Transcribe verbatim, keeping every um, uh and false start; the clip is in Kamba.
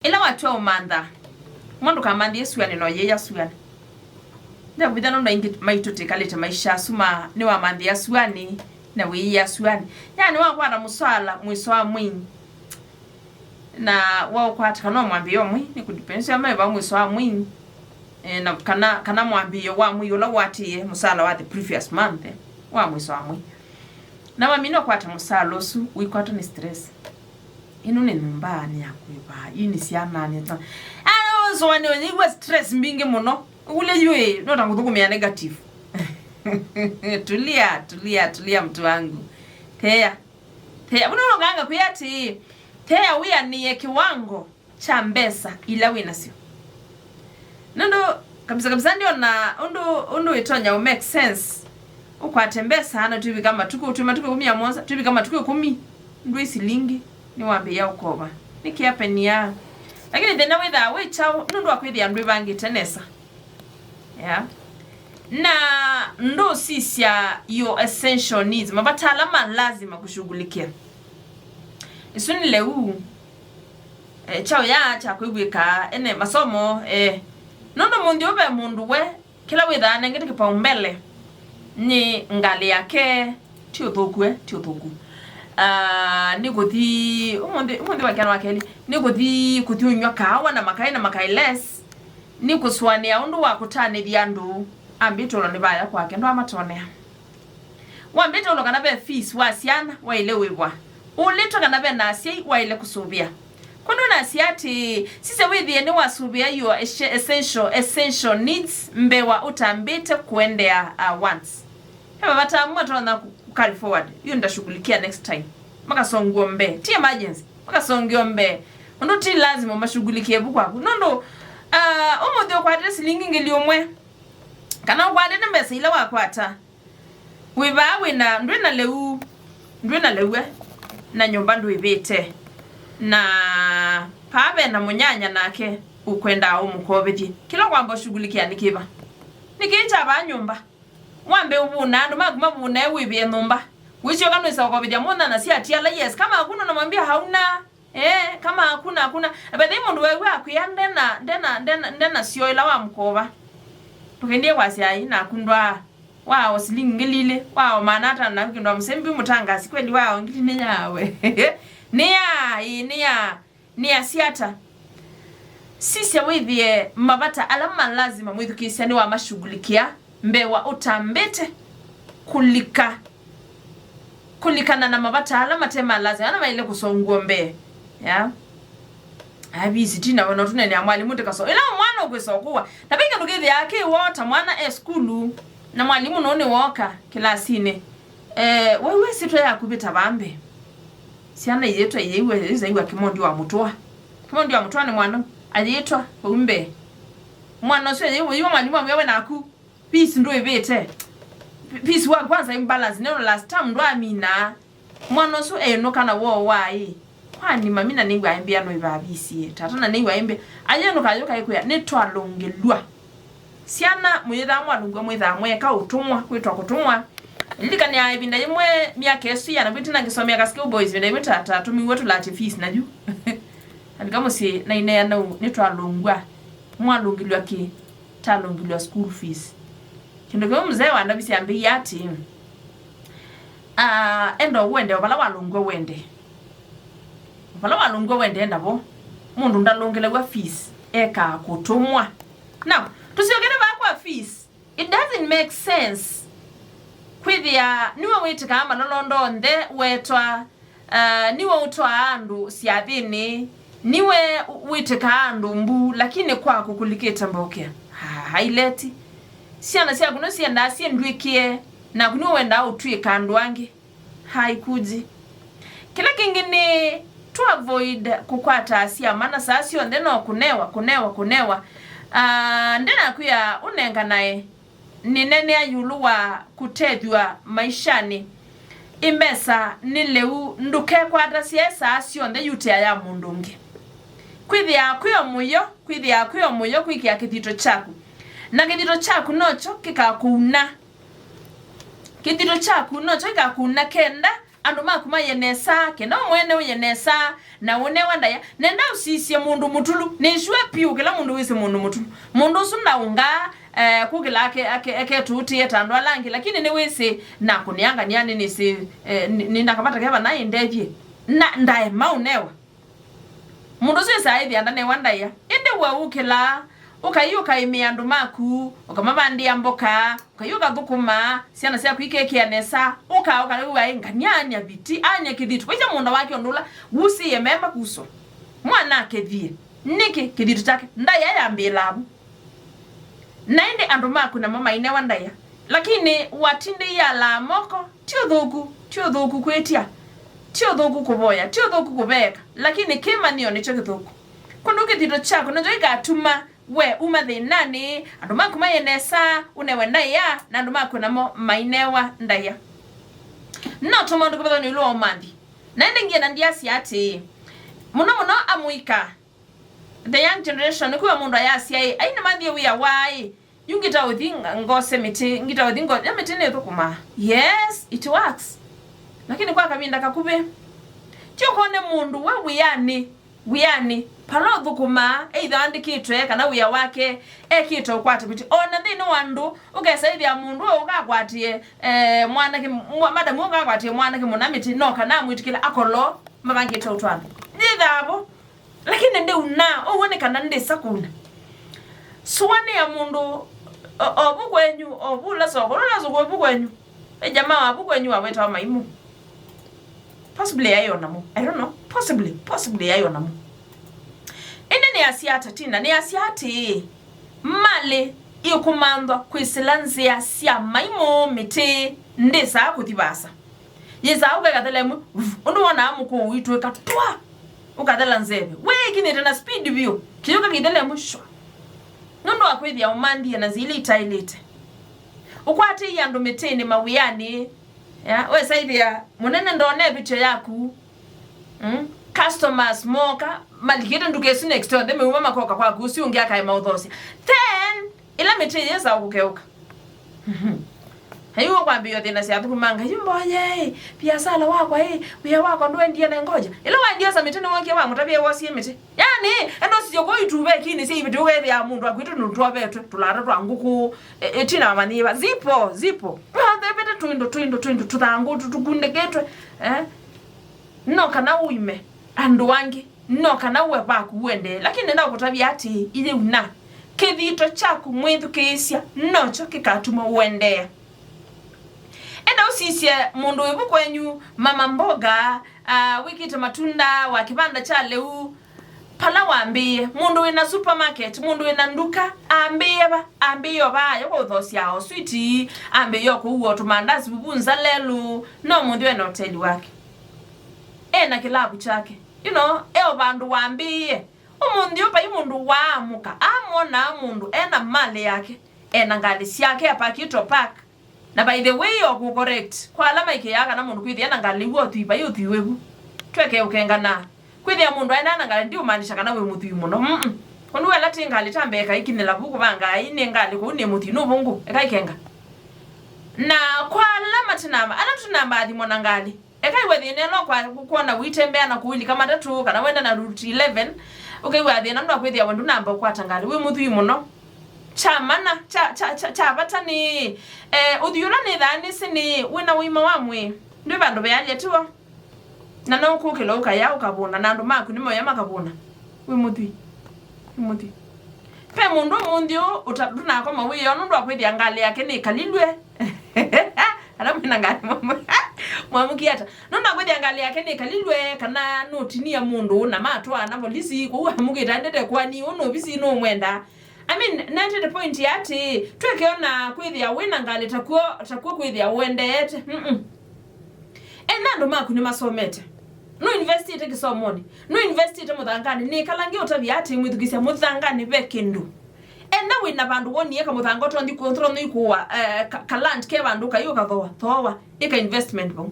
Ĩla watw'a ũmantha, mwa ndũkamanthĩe suanĩ na ũyĩya suanĩ. Ndakũvitha nũndũ aingĩ maitũ tĩkalĩte maisha asu ma nĩwamanthĩa suanĩ na wĩyĩa suanĩ. Yani wakwata mũsala mwĩso wa mwei, na waũkwata kana mwambĩĩo mwei, nĩ kũdepends ya meva mwĩso wa mwei, eh, na kana, kana mwambĩĩo wa mwei ũla ũatĩĩe mũsala wa the previous month, eh, wa mwĩso wa mwei. Na wamina ũkwata mũsala ũsu, ũikwatwa nĩ stress. Ĩno nĩ nyũmba nĩ ya kwĩva, ii nĩ syana nĩ ta. Aa, ũsũanĩo yĩiwa stress mbingĩ mũno. Ũkũlya yu ĩ, no ta ngũthũkũmĩa negative. Tulia, tulia, tulia mtu wangu. Thea. Thea. Vũna ũlonganga kwĩ atĩ, thea wĩanĩe kĩwango kya mbesa ila wĩ nasyo. Nũndũ kabisa kabisa ndiona ũndũ, ũndũ ĩtonya ũ make sense. Ũkwate mbesa na twĩvika matukũ, twĩ matukũ ĩkũmi na mũonza, twĩvika matukũ ĩkũmi, ndwĩ silingi, nĩwambĩĩa ũkova. Nĩkĩ apenia? Lakini thĩna wĩthaa wĩ kyaũ? Nũndũ wa kwĩthĩa ndwĩvangĩte nesa. Yeah. Na ndũsisya your essential needs, mavata ala ma lazima kushughulikia. Isu nĩ lĩu, eh, kyaũ ya kya kwĩw'ĩka ene masomo, eh. Nũndũ mũnthĩ ũve mũndũ we, kĩla wĩthaa anengete kĩpaumbele nĩ ngalĩ yake, ti ũthũku, eh, ti ũthũku. Ah, nĩ kũthi, ũmũnthĩ, ũmũnthĩ wa kĩana wa kelĩ, nĩ kũthi, kũthi ũnyw'a kaawa na makai na makai less, nĩ kũsũanĩa ũndũ wa kũtanĩthya andũ, ambĩte ũlo nĩ vaya kwake, ndwamatonea. Wambĩte ũlo kana ve fees wa syana waĩle wĩvwa. Ũlĩtwe kana ve na asyai waĩle kũsũvĩa. Kwondũ nasya atĩ, sisya wĩthĩe nĩwasũvĩa your esse-, essential, essential needs mbee wa ũtambĩte kũendea, uh, wants. He mavata amwe matonya ku-, ku carry forward. Hiyo nitashughulikia next time. Makasongwa mbee. Ti emergency. Makasongwa mbee. Ũndũ ti lazima mashughulikie vu kwaku. Nũndũ, uh, ũmũnthĩ ũkwatĩte silingi ngili ũmwe. Kana ũkwatĩte mbesa ila wakwata. Wĩ vaa wĩ na, ndwĩ na lĩu, ndwĩ na lĩu, eh, na nyũmba ndwĩvĩte. Na paa ve na mũnyanya nake ũkwendaa ũmũkovethye. Kĩla ũkwamba ũshughulikia nĩ kĩva? Nĩ kĩĩ kya vaa nyũmba? Wambe ũvũna andũ maku mavũnae wĩvĩe nyũmba. Wĩsyoka nũĩsa ũkovethya mũnyanya si atiala, yes, kama hakuna unamwambia hauna. Eh, kama hakuna, hakuna. Na by the way, mũndũ wewe akwĩa ndena, ndena, ndena, ndena syo ĩla wamũkova. Ndũkendie kwasya ai naku ndwaa. Wao silingi ngili ilĩ, wao maana atano na kĩndũ wa mũsembi mũtangasi kweli wao ngili nĩ yawe. Nĩ ya, ĩ, nĩ ya, nĩ ya siata. Sisya wĩthĩe mavata ala ma lazima mwĩthukĩĩsya nĩwamashughulikia mbee wa ũtambĩte kũlika, kũlikana na mavata ala mate ma lazima, ala maĩle kũsongw'o mbee. Ya. Avisi tina wano tũnenea mwalimũ ndĩkaso. Ĩla mwana ũkwĩsa ũkũwa. Na ve kĩndũ kĩthĩaa kĩ woo ta mwana e sukulu, na mwalimũ nũnĩ woka kĩlasinĩ. Eh, waiwe sitwa yaku vĩta vambe. Syana iyĩtwa iyĩiwe, ĩsaiwa kĩmondi wa mũtũa. Kĩmondi wa mũtũa nĩ mwana ayĩtwa vau mbee. Mwana ũsu ayĩiwe, iwe mwalimũ amwĩa we naku. Fees ndwĩvĩte. Fees wa kwanza imbalance, neno last term ndwamina. Mwana ũsu enũka na woo wa ĩ. Kwani mami na nĩw'a ĩmbĩa no ĩvavisi ĩ. Tata na nĩw'a ĩmbĩa. Ayenũka ayũka ĩkwĩa, nĩtwalũngĩlw'a. Syana, mũyĩthaa mwalũngw'a mwĩthaa mweka ũtũmwa, kwĩtwa kũtũmwa. Lilikania ĩvinda yĩmwe myaka ĩsu yana vĩtina ngĩsomea Kasikeu Boys, ĩvinda yĩmwe ta, tatũmiwe tũlatye fees na yu. Alika mũsyĩ, na ineana ũu, nĩtwalũngw'a. Mwalũngĩlw'a kĩ? Talũngĩlw'a school fees. Kĩndũ kĩmwe mzee wa ndavi syambĩie atĩ, ah, enda ũwende, o vala walũngw'a wende. O vala walũngw'a wende enda vo. Mũndũ ndalũngĩlaw'a fees, ekaa kũtũmwa. Now, tũsyokele vaa kwa fees. It doesn't make sense. Kwĩthĩa nĩwe wĩtĩkaa malolondo onthe wetwa. Ah, nĩwe ũtwaa andũ syathĩnĩ, nĩwe wĩtĩkaa andũ mbu, lakini kwaku kũlikĩte mbaũkĩa. Ah, haileti. Syana syaku no syendaa syĩndw'ĩkĩe, naku nĩwe wendaa ũtw'ĩka andũ angĩ. Haikuji. Kĩla kĩngĩ nĩ to avoid kũkwata asyama na saa syonthe no kũnewa, kũnewa, kũnewa. Ah, ndenakwĩa ũnenganae. Nĩneenea ĩũlũ wa kũtethw'a maishanĩ. Ĩ mbesa nĩ lĩu, ndũkekwatasye saa syonthe yutĩa ya mũndũ ũngĩ. Kwĩthĩaa kwĩ o mũyo, kwĩthĩaa kwĩ o mũyo kwĩkĩa kĩthito kyaku. Na kĩthito kyaku nokyo kĩkakũuna. Kĩthito kyaku nokyo kĩkakũuna kenda andũ maku maye nesa, kenda we mwene ũye nesa, na ũnewa ndaĩa. Nenda ũsisye mũndũ mũtulu. Nĩ sure piũ kĩla mũndũ wĩsĩ mũndũ mũtulu. Mũndũ ũsu ndaũngaa, eh, kũkĩla ake, ake, ake tũũtĩe ta andũ ala angĩ, lakini nĩwĩsĩ nakũnĩangania nĩnĩsĩ, eh, nĩ, nĩ nakamata keva naĩ ndethye. Na ndaema ũnewa. Mũndũ ũsu ĩsaa ĩthĩa ndanewa ndaĩa. Ĩndĩ we ũkĩlaa, ũkai ũkaĩmĩa andũ maku, ũkamavandĩa mboka, ũkai ũkathũkũma, syana syaku ikekĩa nesa, ũka, ũkawĩw'a ĩ nganiany'a viti, any'a kĩthitũ. Waisya mũũnda wake ũndũ ũla wusĩĩe mema kuswa. Mwana akethie. Nĩkĩ kĩthitũ kyake? Ndaĩa yambĩĩlaa vu. Na ĩndĩ andũ maku namo mainewa ndaĩa. Lakini watindĩie alaa moko, ti ũthũku, ti ũthũku kwĩtya, ti ũthũku kũvoya, ti ũthũku kũveeka, lakini kĩmanyĩo nĩkyo kĩthũku. Kũndũ kĩthitũ kyaku nĩkyo kĩkatuma we uma thĩnanĩ, andũ maku maye nesa, ũnewe ndaĩa, na andũ maku namo mainewa ndaĩa. No tũmaũndũ kĩvathonĩ ĩũlũ wa ũmanthi. Na ĩndĩ ngienda ndyasya atĩĩ, mũno mũno amũika, the young generation, nĩkwĩwa mũndũ ayasya ĩ, ai nĩmathie wĩa waĩ, yu ngita ũthi nga-, ngose mĩtĩ, ngita ũthi ngose mĩtĩ nĩthũkũmaa. Yes, it works. Lakini kwa kavinda kakuvĩ, ti ũkone mũndũ we wĩanĩ, wĩanĩ, pala ũthũkũmaa, either andĩkĩtwe kana wĩa wake ekĩte ũkwate mĩtĩ. Ona nthĩnĩ wa andũ, ũkesa ĩthĩa mũndũ ũkakwatĩe, eh, mwanake, mwa-, madamu ũkakwatĩe mwanake mũna mĩtĩ, no kana amwĩtĩkĩla akolo mavangĩte ũtwana. Yĩthaa vo, lakini ndĩuna, ũw'o nĩ kana ndĩsa kuna. Sũanĩa mũndũ o, o vu kwenyu, o vu ũla soko, ũla soko vu kwenyu. E jamaa wa vu kwenyu wawetawa Maimu. Possibly yaĩ o namo. I don't know. Possibly, possibly yaĩ o namo. Ĩndĩ nĩasya ata Tina? Nĩasya atĩĩ, malĩ ĩkũmanthwa kwĩsĩla nzĩa sya Maimu mĩtĩ ndĩsaa kũthi vaasa. Yĩsaa ũkekathela ĩmwe, vv, ũndũ wonaa mũkũũ ũitwĩka twa, ũkathela nzeve. Wĩĩkinyĩte na speed vyũ, kĩyũka kĩithela ĩmwe, shwa. Nũndũ wa kwĩthĩa ũmanthie na nzĩa ila itaĩlĩte. Ũkwatĩie andũ mĩtĩnĩ mawĩanĩ, ya, wesaithĩa mũnene ndone ĩvĩtyo yaku. Mm? Customers moka, malikĩte nduka ĩsu next door, nthĩ meuma makoka kwaku, ũsu ũngĩ akaema ũthosya. Then, ĩla mĩtĩ yĩsa ũkũkeũka. Ayu ũkwambĩĩa thĩna sya thukuma, Ngai mboye, biasala wakwa ĩ, wĩa wakwa ndwendie na ngoja. Ĩla waendie sa mĩtĩ nĩwokie wamũtavya wosie mĩtĩ. Yani, enda ũsisye kũu ituvekini sya ivĩtĩ ũkethĩa mũndũ akwĩtũ nũtwovetwe, tũlata twa ngũkũ, e, e, tina manyiva. Zipo, zipo. Thevete tũindo, tũindo, tũindo, tũthangũ, tũ-, tũkundĩkĩtwe. Eh? No kana ũime andũ angĩ, no kana we vaku ũendee. Lakini nenda kũtavya atĩĩ, iyĩuna, kĩthito kyaku mwĩthukĩĩsya nokyo kĩkatuma ũendeea. Enda ũsisye mũndũ wĩ vu kwenyu, mama mboga, ah, wĩkĩte matunda wa kĩvanda kya lĩu, pala wambĩĩe, mũndũ wĩna supermarket, mũndũ wĩna nduka, ambĩĩe va, ambĩĩe o vaa, yoko ũthosya o switi, ambĩĩe o kũua o tũmandasi vuvu nza lelũ, no mũnthĩ ena hoteli wake. Ena kĩlavu kyake. You know, e o vandũ wambĩĩe. Ũmũnthĩ ũyũ vai mũndũ waamũka, amwonaa mũndũ ena malĩ yake, ena ngalĩ syake apakĩtwe park. Na by the way, o kũ correct, kwa ala maikĩaa kana mũndũ kwĩthĩa na ngalĩ iw'o ũthwii, vai ũthwii wĩvu. Tweke ũkenganaa. Kwĩthĩa mũndũ aendaa na ngalĩ ndiũmaanisha kana wĩ mũthwii mũno. Mm-mm. Ũndũ wela ti ngalĩ ta mbee kaikinyĩla vu kũvangaa ii nĩ ngalĩ kũu nĩ mũthwii nũvũngũ. Eka ikenga. Na kwa ala matinamba, ala tũtinamba athimo na ngalĩ. Eka iwe thĩna ĩno kwa kwona ũitembea na kũilika matatũ, kana wenda na Route eleven, ũkaiwa thĩna nũndũ wa kwĩthĩa we ndũnamba ũkwata ngalĩ, wĩ mũthwii mũno. Kya mana, kya, kya, kya, kya vata nĩ, eh, ũthwii ũla nĩthaa nĩsĩ nĩ wĩna ũima wa mwĩĩ, ndwĩ vandũ vealya tiw'o? Na no ũkũkĩla ũkaya ũkavũna, na andũ maku nĩmoya makavũna. Wĩ mũthwii. Wĩ mũthwii. Ve mũndũ ũmũnthĩ ũũ ũta-, ndũnakoma wĩoo nũndũ wa kwĩthĩa ngalĩ yake nĩkalilw'e. Ala mwĩna ngalĩ mwamũ-, mwamũkie ata? Nũndũ wa kwĩthĩa ngalĩ yake nĩkalilw'e, kana nũtinie mũndũ na matwaa na volisi, kũu amũkĩte aendete kwani, ũũ nũvisi nũmwenda. I mean, nendete point ya atĩ, twĩke ona kwĩthĩa wĩna ngalĩ takw'o, takw'o kwĩthĩa ũendeete. Mm-mm. Enda andũ maku nĩmasomete. Nũinvestĩte kĩsomonĩ. Nũinvestĩte mũthanganĩ. Nĩkalange ũtavya atĩ mwĩthukĩsya mũthanganĩ ve kĩndũ. Enda wĩna vandũ wonie kamũthanga ũtonthi kũthũra nũikũwa, eh, ka, ka land ke vandũ kai ũkathooa. Thooa. Ĩka investment vau.